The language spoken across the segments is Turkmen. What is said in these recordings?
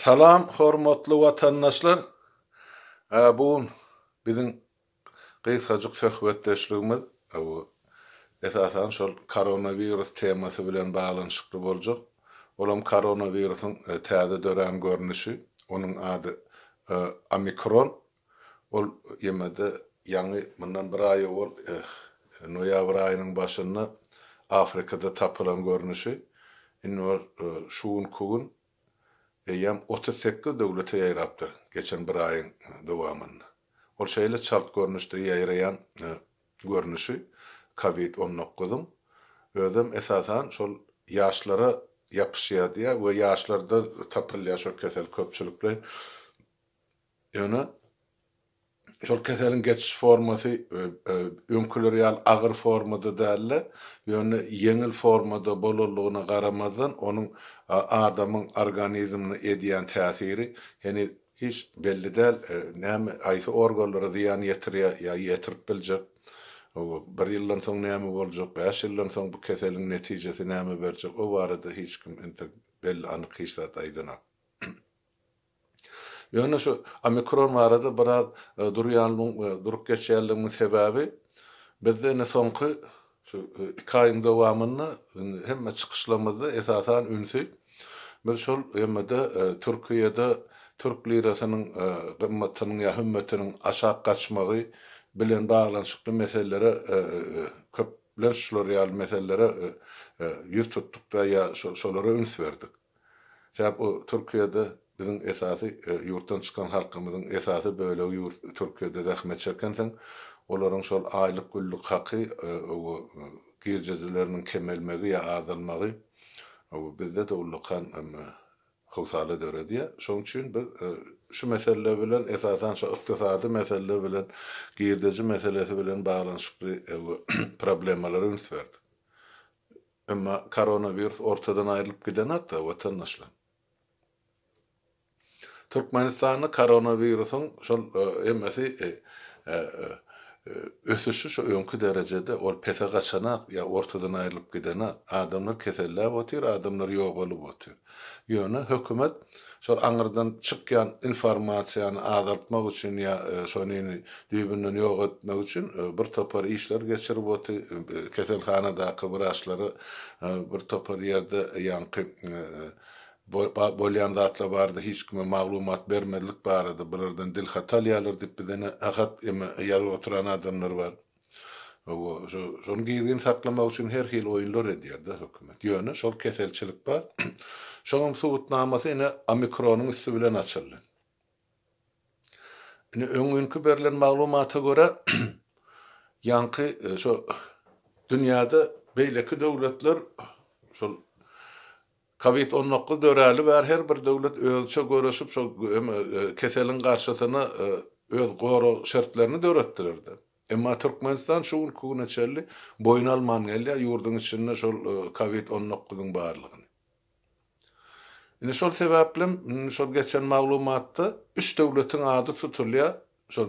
Salam hormatly watandaşlar! Bu gün biziň gysgajyk söhbetdeşligimiz esasan şol koronawirus temasy bilen baglanyşykly boljak. Olam koronawirusyň täze dörän görnüşi, onuň ady omikron. Ol ýemede ýaňy mundan bir aý owal noýabr aýynyň başynda Afrikada tapylan görnüşi. Indi ol şu günki gün eýýäm 38 döwlete ýaýrapdyr geçen bir aýyň dowamynda. Ol şeýle çalt görnüşde ýaýraýan görnüşi Covid on dokuzyň. Özem esasan şol ýaşlara ýapyşýar diýýär we ýaşlarda tapylýar şol kesel köpçülikleýin. Ýöne şol keseliň geçiş formasy öňküler ýaly agyr formada däl-de, ýöne ýeňil formada bolanlygyna garamazdan, onuň adamyň organizmine edýän täsiri heniz hiç belli däl, näme, haýsy organlara zyýan ýetirýär ýa ýetirip biljek, bir ýyldan soň näme boljak, bäş ýyldan soň bu keseliň netijesi näme berjek, o barada hiç kim entek belli anyk hiç zat aýdanok. Ýöne şu omikron barada biraz durýanlygyň we durup geçýänligimiň sebäbi bizde indi soňky şu iki aýyň dowamynda indi hemme çykyşlarymyzda esasan ünsi biz şol hemmede Türkiýede türk lirasynyň gymmatynyň ýa hümmetiniň aşak gaçmagy bilen baglanyşykly meselelere köplenç şular ýaly meselelere ýüz tutduk-da ýa şolara üns berdik. Sebäp o Türkiýede biziň esasy ýurtdan çykan halkymyzyň esasy bölegi ýurt Türkiýede zähmet çekensoň olaryň şol aýlyk günlük haky o girjejileriniň kemelmegi ýa azalmagy o bizde-de ullakan howsala döredýär. Şonuň üçin biz şu mesele bilen esasan şu ykdysady mesele bilen girdeji meselesi bilen baglanyşykly problemalara üns berdik. Emma koronawirus ortadan aýrylyp gidenok-da, watandaşlar. Türkmenistanda koronawirusyň şol hemmesi ösüşi şu öňki derejede, ol pese gaçanak ýa ortadan aýrylyp gidenak. Adamlar keselläp otyr, adamlar ýogalyp otyr. Ýöne hökümet şol aňyrdan çykýan informasiýany azaltmak üçin ýa şonyny düýbünden ýok etmek üçin bir topar işler geçirip oty, keselhanadaky wraçlara bir topar ýerde ýaňky bolýan zatlar barada hiç kime maglumat bermezlik barada bulardan dilhaty alýarlar diýip bizene hat ýazyp oturan adamlar bar. Hawa, şo, şony gizlin saklamak üçin her hili oýunlar edýär-de hökümet. Ýöne şol keselçilik bar. Şonuň subutnamasy ine omikronyň üsti bilen açyldy. Ine öňňünki berlen maglumata görä, ýaňky şo dünýäde beýleki döwletler şol Covid 19 döräli bäri her bir döwlet özüçe göreşip şol keseliň garşysyna öz gorag şertlerini döretdiler-de. Emma Türkmenistan şu günki güne çenli boýun alman gelýär ýurduň içinde şol Covid 19-yň barlygyny. Indi şol sebäplem indi şol geçen maglumatda üç döwletiň ady tutulýar. Şol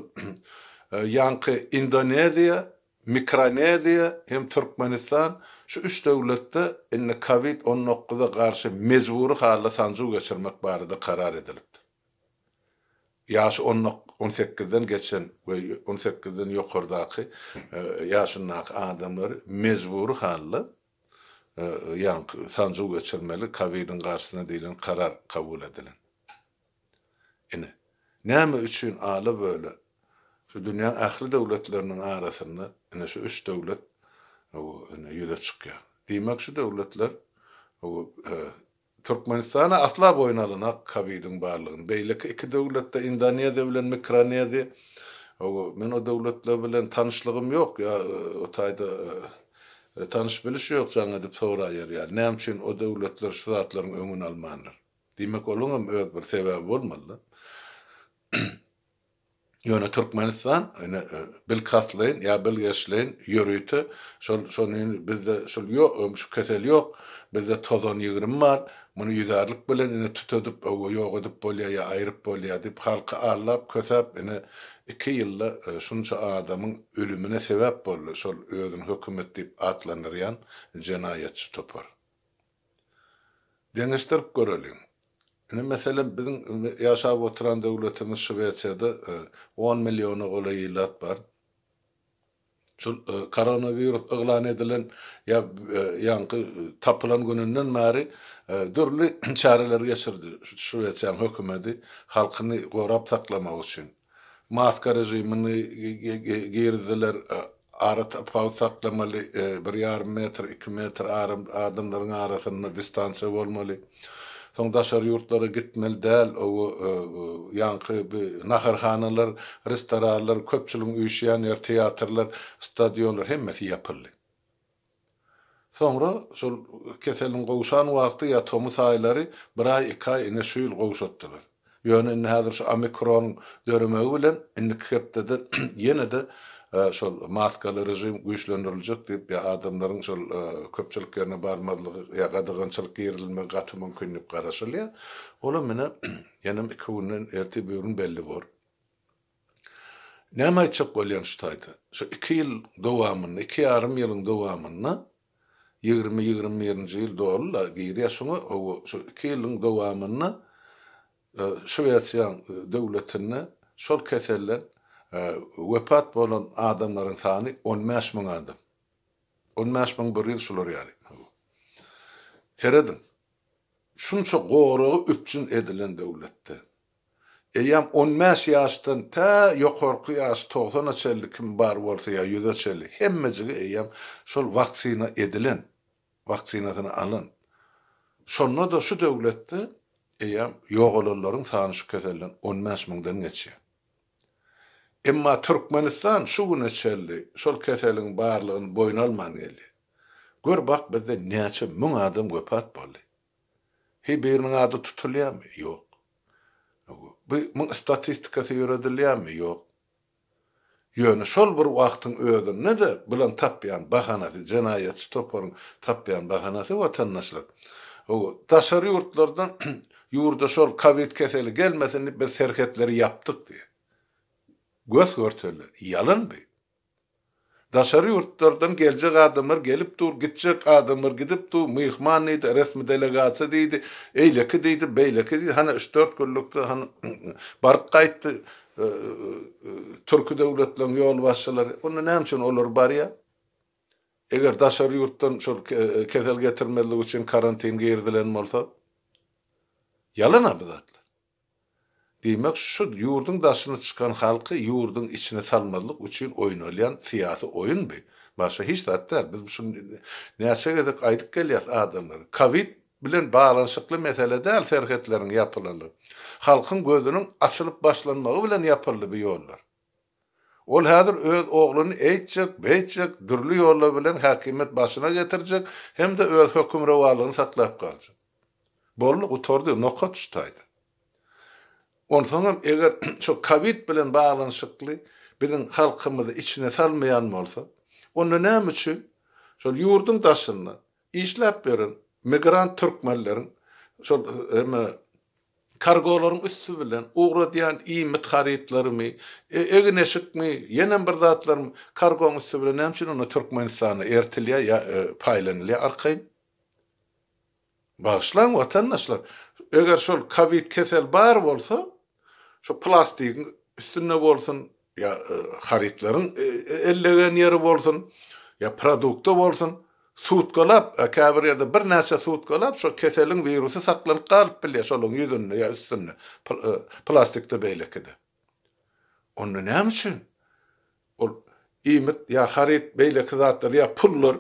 ýaňky Indoneziýa, Mikroneziýa hem Türkmenistan şu üç döwletde indi Covid 19-a garşy mejbury halda sanjuw geçirmek barada karar edilipdir. Ýaşy on sekizden geçen we on sekizden ýokardaky ýaşyndaky adamlary mejbury halda ýaňky sanjuw geçirmeli Covid-iň garşysyna diýlen karar kabul edilen. Ine, näme üçin ala-böle şu dünýäň ähli döwletleriniň arasynda ine şu üç döwlet ine ýüze çykýar. Diýmek şu döwletler Türkmenistana asla boýun alanak kowidiň barlygyny. Beýleki iki döwletde Indoneziýa bilen Mikroneziýa men o döwletler bilen tanyşlygym ýok ýa o taýda tanyş-biliş ýok jaň edip soraýar ýaly. Näme üçin o döwletler şu zatlaryň öňüni almandyr? Diýmek olaňam öz bir sebäbi bolmaly-da. Ýöne Türkmenistan ine bilkastlaýyn ýa bilgeşleýin ýörite şol şony bizde şol ýok şu kesel ýok, bizde tozan 20 bar, muny ýüzärlik bilen ine tütedip öwe ýok edip bolýar ýa aýryp bolýar diýip halky aldap kösäp ine iki ýylda şunça adamyň ölümine sebäp boldy şol özüni hökümet diýip atlandyrýan jenaýatçy topar. Deňeşdirip göreliň. Ine, meselem, biziň ýaşap oturan döwletimiz Şwesiýada on milliona golaý ilat bar. Şol koronawirus yglan edilen ýa ýaňky tapylan gününden bäri dürli çäreleri geçirdi Şwesiýanyň hökümeti halkyny gorap saklamak üçin. Maska režimini girizdiler, ara tapawut saklamaly, bir ýarym metr, iki metr adamlaryň arasynda distansiýa bolmaly. Soň daşary ýurtlara gitmeli däl, owo ýaňky bi naharhanalar, restoranlar, köpçüligiň üýşýän ýeri, teatrlar, stadionlar hemmesi ýapyldy. Soňra şol keseliň gowşan wagty ýa tomus aýlary bir aý, iki aý ine şu ýyl gowşatdylar. Ýöne indi häzir şu omikronyň döremegi bilen indiki hepdede ýene-de şol maskaly režim güýçlendiriljek diýip ýa adamlaryň şol köpçülik ýerine barmazlygy ýa gadagançylyk girizilmegi gaty mümkin diýip garaşylýar. Olam ine ýenem iki günden ertir-birigün belli bor. Näme aýtjak bolýan şu taýda? Şu iki ýyl dowamynda, iki ýarym ýylyň dowamynda, ýigrimi, ýigrimi birinji ýyl doly-la girýär şuňa, hawa, şu iki ýylyň dowamynda Şwesiýaň döwletinde şol keselden wepat bolan adamlaryň sany 15 müň adam. 15 100 şular ýaly. Serediň, şunça goragy üpjün edilen döwletde Eýýäm on bäş ýaşdan tä ýokarky ýaş togsana çenli kim bar bolsa ýa ýüze çenli hemmejigi eýýäm şol waksina edilen, waksinasyny alan. Şonda-da şu döwletde eýýäm ýogalanlaryň sany şu keselden on bäş müňden geçýär. Emma Türkmenistan şu güne çenli şol keseliň barlygyny boýun alman gelýär. Gör bak bizde näçe müň adam wepat boldy. Heý biriniň ady tutulýarmy? Ýok. Bu muň statistikasy ýöredilýärmi? Ýok. Ýöne şol bir wagtyň özünde-de bulan tapýan bahanasy, jenaýatçy toparyň tapýan bahanasy watandaşlar, hawa, daşary ýurtlardan ýurda şol kowid keseli gelmesin diýip biz serhetleri ýapdyk diýýär. Gös-görtele ýalan bu. Daşary ýurtlardan geljek adamlar gelip dur, gitjek adamlar gidip dur, myhman diýdi, resmi delegasiýa diýdi, eýleki diýdi, beýleki diýdi, hany üç-dört günlükde hany baryp gaýtdy türki döwletleriň ýolbaşçylary. Onda näme üçin olar barýar? Eger daşary ýurtdan şol kesel getirmezlik üçin karantin girizilen bolsa? Ýalan-a bu zatlar. Diýmek, şu ýurduň daşyna çykan halky ýurduň içine salmazlyk üçin oýnalýan syýasy oýun bi. Başga hiç zat däl. Biz şuny näçe gezek aýdyp gelýäs adamlara. Kowid bilen baglanyşykly mesele däl serhetleriň ýapylanlygy. Halkyň gözüniň açylyp başlanmagy bilen ýapyldy bi ýollar. Ol häzir öz ogluny eýtjek, beýtjek, dürli ýollar bilen häkimiýet başyna getirjek hem-de öz hökümrowanlygyny saklap galjak. Boldy, gutardy, nokat şu taýda. Onsoňam eger şo kowid bilen baglanyşykly biziň halkymyzy içine salmaýan bolsa, onda näme üçin şol ýurduň daşynda işläp ýören migrant türkmenleriň şol heme kargolaryň üsti bilen ugradýan iýmit harytlarymy, egin-eşikmi, ýenem bir zatlarmy kargoň üsti bilen näme üçin onda Türkmenistana ertilýär ýa paýlanylýar arkaýyn? Bagyşlaň watandaşlar, eger şol kowid kesel bar bolsa, şo plastigiň üstünde bolsun, ýa harytlaryň ellegen ýeri bolsun, ýa produkta bolsun, sutkalap, käbir ýerde birnäçe sutkalap şo keseliň wirusy saklanyp galyp bilýär şolaryň ýüzünde ýa üstünde, plastikde beýlekide. Onda näme üçin ol iýmit ýa haryt beýleki zatlar ýa pullar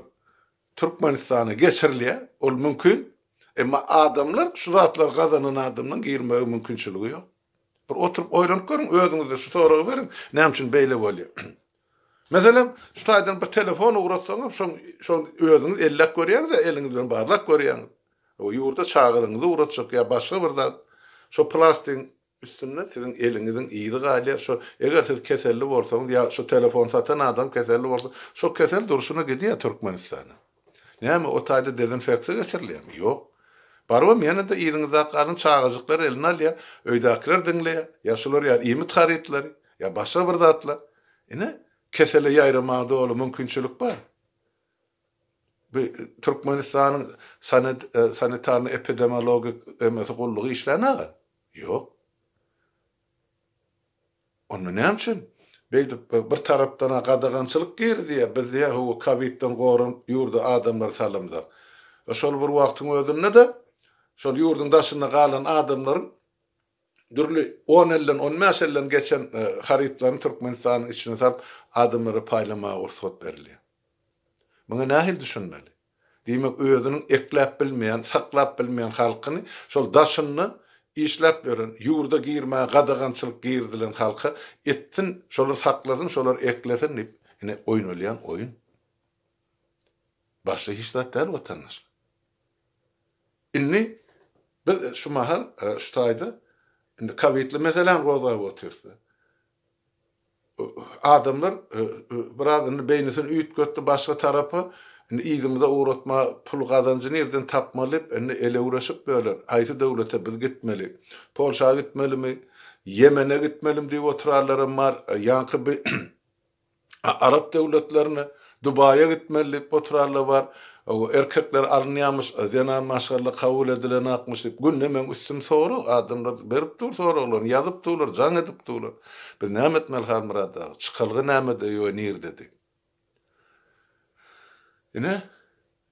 Türkmenistana geçirilýär, ol mümkin. Emma adamlar, şu zatlary gazanan adamlaryň girmege mümkinçiligi ýok. Bir oturyp oýlanyp görüň, özüňize şu soragy beriň, näme üçin beýle bolýar? Meselem, şu taýdan bir telefon ugratsaňyz, şoň şony özüňiz elläp görýäňiz-ä, eliňiz bilen barlap görýäňiz. O ýurda çagalygyňyzy ugratjak ýa başga bir zat, şo plastigiň Üstünde siziň eliňiziň yzy galýar, şo eger siz keselli bolsaňyz ýa şo telefon satan adam keselli bolsa, şo kesel durşuna gidýär Türkmenistana. Näme o taýda dezinfeksiýa geçirilýärmi? Ýok. Barybam ýene-de yzyňyzdaky galan çagajyklar eline alýar, öýdäkiler diňleýär, ýa şular ýaly iýmit harytlary, ýa başga bir zatlar. Ine, kesele ýaýramaga doly mümkinçilik bar. Bu Türkmenistanyň sanitarno-epidemiologik emesi gullugy işlän-aga? Ýok. Onda näme üçin beýdip bir tarapdan-a gadagançylyk girizýär, biz diýýär hawa kowidden goranyp ýurda adamlary salamzak. Şol bir wagtyň özünde-de şol ýurduň daşynda galan adamlaryň dürli on elden, on bäş elden geçen harytlaryny Türkmenistanyň içine salyp adamlara paýlamaga rugsat berilýär. Muňa nähili düşünmeli? Diýmek, özüniň ekläp bilmeýän, saklap bilmeýän halkyny şol daşynda işläp ýören, ýurda girmäge gadagançylyk girizilen halka etsin, şolar saklasyn, şolar eklesin diýip, ine, oýnalýan oýun. Başga hiç zat däl, watandaşlar. Indi biz şu mahal, şu taýda indi kowidli meseläni gozgap otyrys. Adamlar biraz indi beýnisini üýtgetdi başga tarapa, indi yzymyza ugratma pul gazanjy nirden tapmaly diýip indi elewreşip ýörler. Haýsy döwlete biz gitmeli? Polşa gitmelimi? Ýemene gitmelimi diýip oturanlaram bar. Ýaňky bi Arap döwletlerine, Dubaýa gitmeli diýip oturanlar bar. Erkekler alynýarmyş, zenan maşgala kabul edilenakmyş diýip, günde meň üstüm sorag, adamlar berip dur soraglaryny, ýazyp durlar, jaň edip durlar. Biz näme etmeli Halmyrat aga, çykalga nämede we nirde diýip. Ine,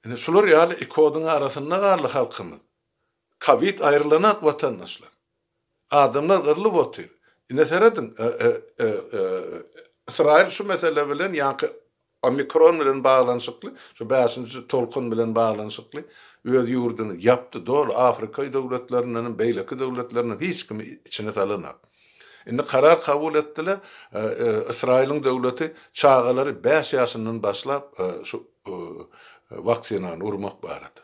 ine şular ýaly iki oduň arasynda galdy halkymyz. Kowid aýrylanak watandaşlar. Adamlar gyrlyp otyr. Ine serediň, Ysraýyl şu mesele bilen ýaňky Omikron bilen baglanyşykly, şu bäşinji tolkun bilen baglanyşykly öz ýurduny ýapdy doly, Afrika döwletlerindenem, beýleki döwletlerinden hiç kimi içine salanak. Indi karar kabul etdiler, Ysraýylyň döwleti çagalary bäş ýaşyndan başlap şu waksinany urmak barada.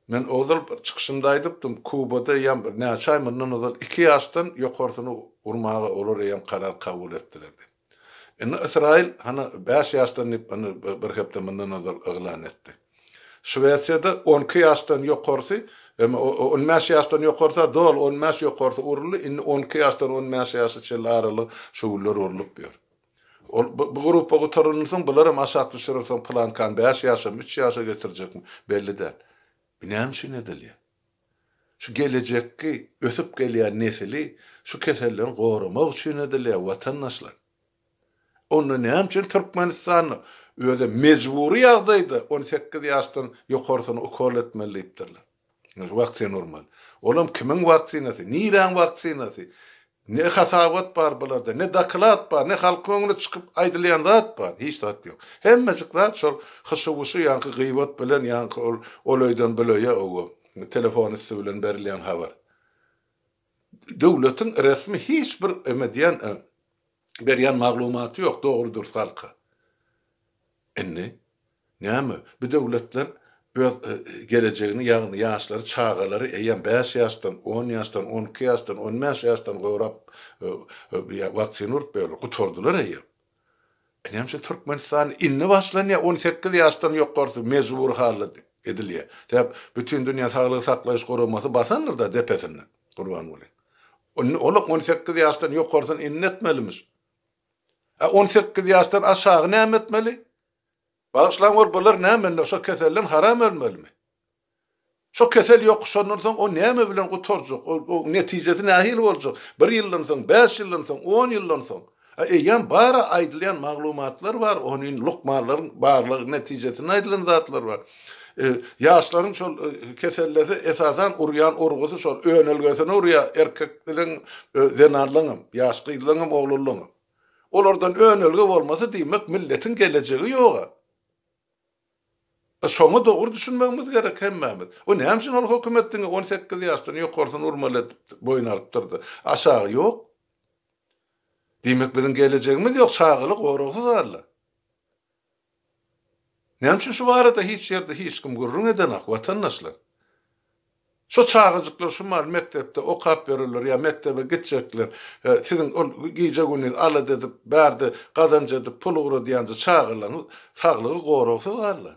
Men ozal bir çykyşymda aýdypdym, Kubada eýýäm bir näçe aý mundan ozal iki ýaşdan ýokarsyny urmaga olar eýýäm karar kabul etdiler diýip. Indi Ysraýyl hany bäş ýaşdan diýip indi bir hepde mundan ozal yglan etdi. Şwesiýada on iki ýaşdan ýokarsy, on bäş ýaşdan ýokarsy-a doly on bäş ýokarsy uruldy, indi on iki ýaşdan on bäş ýaşa çenli aralygy şu günler urlup ýör. Ol bu gruppa gutarandan soň bularam aşak düşürersoň plankany bäş ýaşamy, üç ýaşa getirjekmi, belli däl. Bu näme üçin edilýär? Şu gelejekki ösüp gelýän nesili şu keselden goramak üçin edilýär, watandaşlar. Onda näme üçin Türkmenistanda özem mejbury ýagdaýda 18 ýaşdan ýokarsyny ukol etmeli diýipdirler. Waksina urmaly. Olam kimiň waksinasy, niräň waksinasy? Ne hasabat bar bularda, ne doklad bar, ne halkyň öňüne çykyp aýdylýan zat bar, hiç zat ýok. Hemmejik zat şol hyşy-wyşy ýaňky gybat bilen ýaňky ol ol öýden bul öýe owo telefon üsti bilen berilýän habar. Döwletiň resmi hiç bir eme diýen berýän maglumaty ýok dogry dürs halka. Indi, näme, bu döwletler öz gelejegini, ýagny ýaşlary, çagalary eýýäm bäş ýaşdan, on ýaşdan, on iki ýaşdan, on bäş ýaşdan gorap waksina urup berler, gutardylar eýýäm. E näme üçin Türkmenistan indi başlanýar, 18 ýaşdan ýokarsy mejbury halda edilýär. Sebäp Bütindünýä Saglygy Saklaýyş Guramasy basandyr-da depesinden, Gurbanguly. Indi olam 18 ýaşdan ýokarsyny indi etmelimiş. A 18 ýaşdan aşagy näme etmeli? Bagyşlaň ol bular näme indi şo keselden haram ölmelimi? Şo kesel ýokuşandan soň o näme bilen gutarjak? O, o netijesi nähili boljak? Bir ýyldan soň, bäş ýyldan soň, on ýyldan soň. A eýýäm bar-a aýdylýan maglumatlar bar, ony lukmanlaryň barlag netijesinde aýdylan zatlar bar. E, ýaşlaryň şol e, kesellese esasan urýan urgusy şol önelgesine urýar erkekleriň, e, zenanlaryňam, ýaş gyzlaryňam, oglanlaryňam. Olardan önelge bolmasa diýmek milletiň gelejegi ýog-a. Şoňa dogry düşünmegimiz gerek hemmämiz. O näme üçin ol hökümet diňe 18 ýaşdan ýokarsyny urmaly edip boýun alypdyrda. Aşagy ýok. Diýmek biziň gelejegimiz ýok, çagalar goragsyz galdy. Näme üçin şu barada hiç ýerde hiç kim gürrüň edenak, watandaşlar? Şo çagajyklar şu mahal mekdepde okap ýörürler ýa mekdebe gitjekler. Siziň ol gije-gündiz alada edip, bärde gazanç edip pul ugradýanja çagalaryňyz saglygy goragsyz galdy.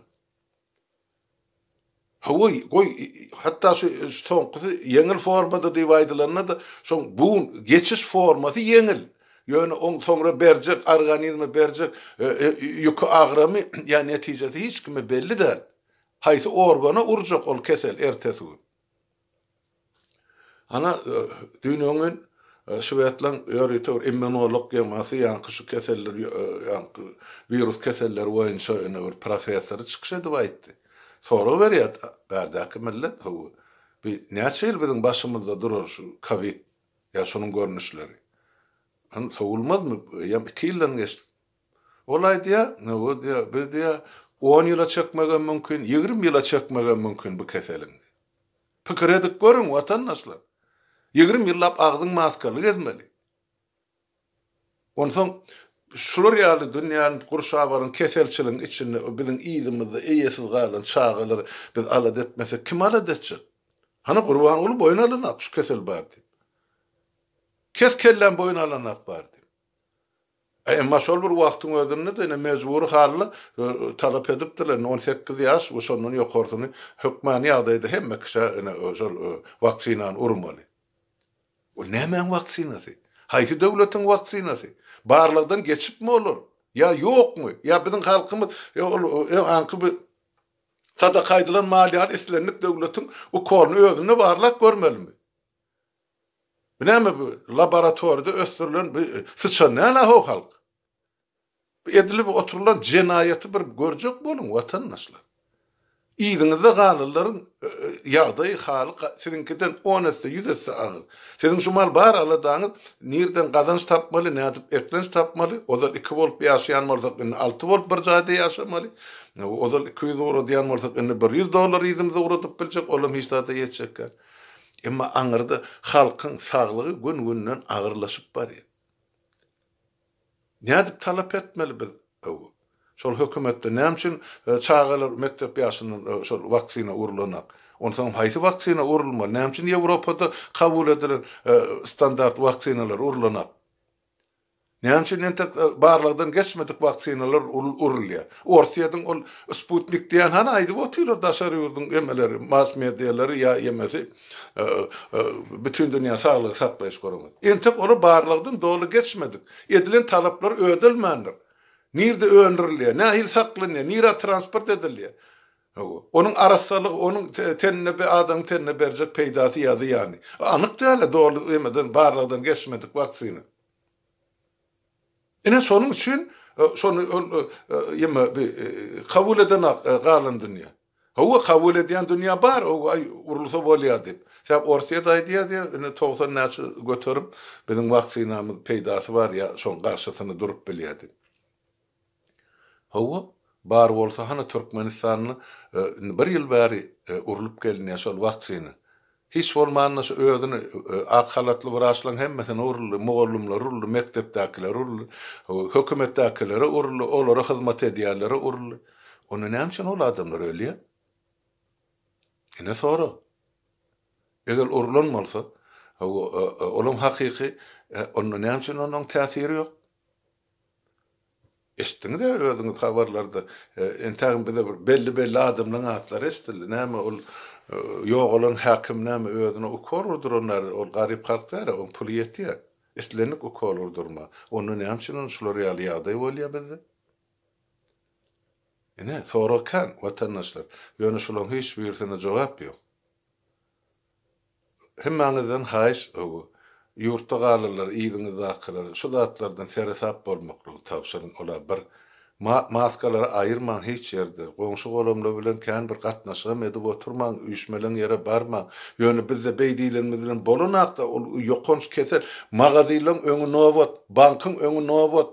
Hawa, goý, hatda şu soňkusy ýeňil formada diýip aýdylanda-da, şoň bu geçiş formasy ýeňil. Ýöne oň soňra berjek organizme berjek ýüki agramy ýa netijesi hiç kime belli däl. Haýsy organa urjak ol kesel ertesi gün. Ana, düýn-öňňin şwedleň ýörite bir immunolog ýemasy ýaňky şu keseller ýaňky wirus keselleri boýunça ine bir professory çykyş edip aýtdy. Sorag berýär bärdäki millet, hawa, bi näçe ýyl biziň başymyzda durar şu kowid ýa şonuň görnüşleri? Hany sowulmazmy? Eýýäm iki ýyldan geçdi. Ol aýdýar, hawa diýýär, biz diýýär, on ýyla çekmegem mümkin, 20 ýyla çekmegem mümkin bu keseliň. Pikir edip görüň, watandaşlar! 20 ýyllap agzyň maskaly gezmeli. Onsoň şular ýaly dünýäni gurşap alan keselçiligiň içinde biziň yzymyzda eýesiz galan çagalary biz alada etmesek, kim alada etjek? Hany Gurbanguly boýun alanak şu kesel bar diýip. Kes kelläm boýun alanak bar diýip. Emma şol bir wagtyň özünde-de ine mejbury halda talap edipdirler, indi 18 ýaş we şondan ýokarsyny hökmany ýagdaýda hemme kişä ine şol waksinany urmaly. Ol nämäň waksinasy? Haýsy döwletiň waksinasy? Barlagdan geçipmi olar? Ýa ýokmy? Ýa biziň halkymyz ol aňky bir sadaka aýdylan mal ýaly islendik döwletiň ukolyny özünde barlap görmelimi? Bu näme bu laboratoriýada ösdürilen bu syçan näle how halk? Bu edilip oturylan jenaýaty bir görjek boluň watandaşlar. Yzyňyzda galanlaryň ýagdaýy haly siziňkiden on esse ýüz esse agyr. Siziň şu mal bar aladaňyz nirden gazanç tapmaly nädip eklenç tapmaly ozal iki bolup ýaşaýan bolsak indi alty bolup bir jaýda ýaşamaly ozal 200 ugradýan bolsak indi bir ýüz dollar yzymyza ugradyp biljek olam hiç zada ýetjekkä. Emma aňyrda halkyň saglygy gün-günden agyrlaşyp barýar. Nädip talap etmeli biz şol hökümetden? Näme üçin çagalar mekdep ýaşyndan şol waksina urulanak? Onsoňam haýsy waksina urulmaly? Näme üçin Ýewropada kabul edilen standart waksinalar urulanak? Näme üçin entek barlagdan geçmedik waksinalar urulýar? Orsýetiň ol Sputnik diýen hany aýdyp otyrlar daşary ýurduň emeleri, mass medialary ýa emesi Bütindünýä saglygy saklaýyş guramasy. Entek olar barlagdan doly geçmedik. Edilen talaplar ödelmändir. Nirde öndürilýär, nähili saklanýar, nirä transport edilýär? Onuň arassalygy, onuň tenine adamyň tenine berjek peýdasy ýa zyýany. Anyk däl-ä doly emeden barlagdan geçmedik waksina. Ine şonuň üçin şony ol ýeme bi kabul edenak galan dünýä. Hawa kabul edýän dünýä bar, aý urulsa bolýar diýip. Sebäp Orsýet aýdýar diýýär, ine 90 näçe göterim biziň waksinamyz peýdasy bar ýa şoň garşysyna durup bilýär diýip. Hawa, bar bolsa hany Türkmenistanda indi bir ýyl bäri urlup gelinýär şol waksina. Hiç bolmanda şu özüni ak halatly wraçlaryň hemmesine uruldy, mugallymlara uruldy, mekdepdäkilere uruldy, hökümetdäkilere uruldy, olara hyzmat edýänlere uruldy. Onda näme üçin ol adamlar ölýär? Ine sorag. Eger urlan bolsa, hawa, olam hakyky, onda näme üçin onuň täsiri ýok? Eşitdiňiz-ä özüňiz habarlarda, entägem bize bir belli-belli adamlaryň atlary eşidildi. Näme ol ýogalan häkim näme özüne ukol urduran däl, ol garyp halk däl-ä, oň puly ýetýär. Islendik ukol urdurma. Onda näme üçin onda şular ýaly ýagdaý bolýar bizde? Ine, sorag kän, watandaşlar. Ýöne şularyň hiç birisine jogap ýok. Hemmäňizden haýyş, ýurtda galanlar, yzyňyzdakylar şu zatlardan seresap bolmaklygy tabşyryň, ola bir maskalary aýyrmaň hiç ýerde, goňşy-golamlar bilen kän bir gatnaşygam edip oturmaň, üýşmeleň ýere barmaň, ýöne bizde beý diýlenimiz bilen bolanakda ol ýokanç kesel, magazinleň öňi nobat, bankyň öňi nobat,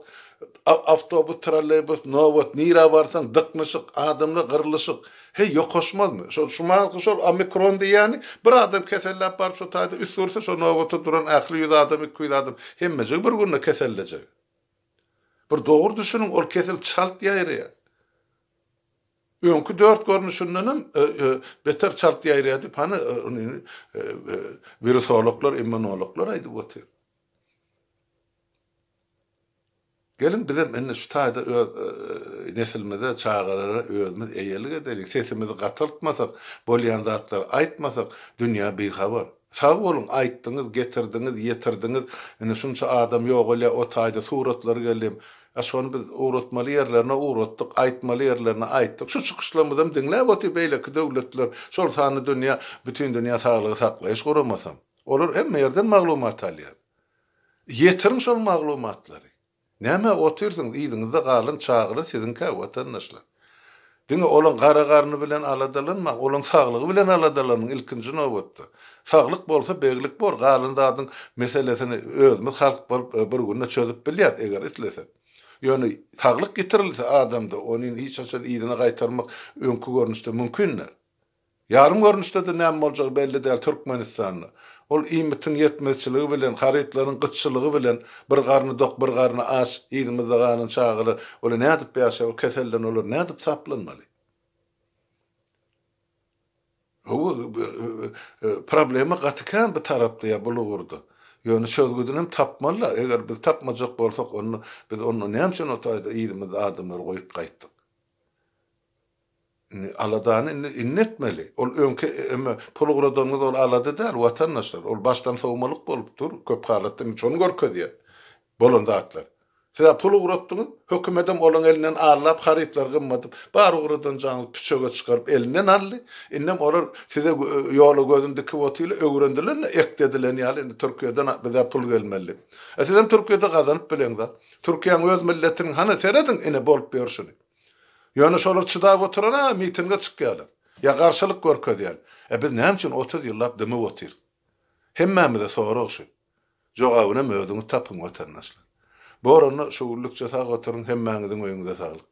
awtobus, trolleýbus nobat, nirä barsaň dyknyşyk, adamlar gyrlyşyk, Heý, ýokaşmazmy? Şol şumalky şol omikron diýýäni, bir adam keselläp baryp şo taýda üsgürse, şo nobata duran ähli ýüz adam, 200 adam hemmejigi bir günde kesellejek. Bir dogry düşüniň, ol kesel çalt ýaýraýar. Öňki dört görnüşindenem beter çalt ýaýraýar diýip, hany ony wirusologlar, immunologlar aýdyp otyr. Geliň bizem indi şu taýda öz neslimize, çagalara özümiz eýelik edeliň, sesimizi gataltmasak, bolýan zatlary aýtmasak, dünýä bihabar. Sag boluň, aýtdyňyz, getirdiňiz, ýetirdiňiz. Indi şunça adam ýogalýar, o taýda suratlar geldi. A şony biz ugratmaly ýerlerine ugratdyk, aýtmaly ýerlerine aýtdyk. Şu çykyşlarymyzam diňläp otyr beýleki döwletler, şol sanda dünýä, Bütindünýä saglygy saklaýyş guramasam. Olar hemme ýerden maglumat alýar. Ýetiriň şol maglumatlary. Nämä otyrsyňyz yzyňyzda galan çagalar siziňkä watandaşlar. Diňe olaň gara garny bilen aladalanmaň, olaň saglygy bilen aladalanyň ilkinji nobatda. Saglyk bolsa beglik bor, galan zadyň meselesini özümiz halk bolup bir günde çözüp bilýäs eger islesek. Ýöne saglyk ýitirilse adamda ony hiç haçan yzyna gaýtarmak öňki görnüşde mümkin däl. Ýarym görnüşde-de näme boljagy belli däl Türkmenistanda. Ol iýmitiň ýetmezçiligi bilen, harytlaryň gytçylygy bilen bir garny dok, bir garny aç, yzymyzda galan çagalar, olar nädip ýaşar, o keselden olar nädip saplanmaly? Hawa, problema gaty kän bu tarapda ýa bul ugurda. Ýöne çözgüdinem tapmaly-da, eger biz tapmajak bolsak, onda biz onda näme üçin o taýda yzymyzda adamlary goýup gaýtdyk? Indi aladany indi indi etmeli. Ol öňki eme pul ugradanyňyz ol alada däl watandaşlar. Ol başdan sowmalyk bolup dur. Köp halatda indi şony görkezýär bolan zatlar. Siz-ä pul ugratdyňyz, hökümedem olaň elinden allap harytlary gymmadyp, bar ugradan jaňyzy püçege çykaryp elinden aldy. Indem olar size ýola gözüni dikip otyrlar, öwrendiler-le ekdi edilen ýaly indi Türkiýeden bize pul gelmeli diýip. E sizem Türkiýede gazanyp bileňzok. Türkiýäň öz milletiniň hany serediň ine bolup ýörşüni. Ýöne şolar çydap oturan-a mitinge çykýarlar. Ýa garşylyk görkezýärler. E biz näme üçin 30 ýyllap dymyp otyrys? Hemmämize sorag şu. Jogabynam özüňiz tapyň watandaşlar. Bor onda şu günlükçe sag oturyň hemmäňiziň öýüňize saglyk.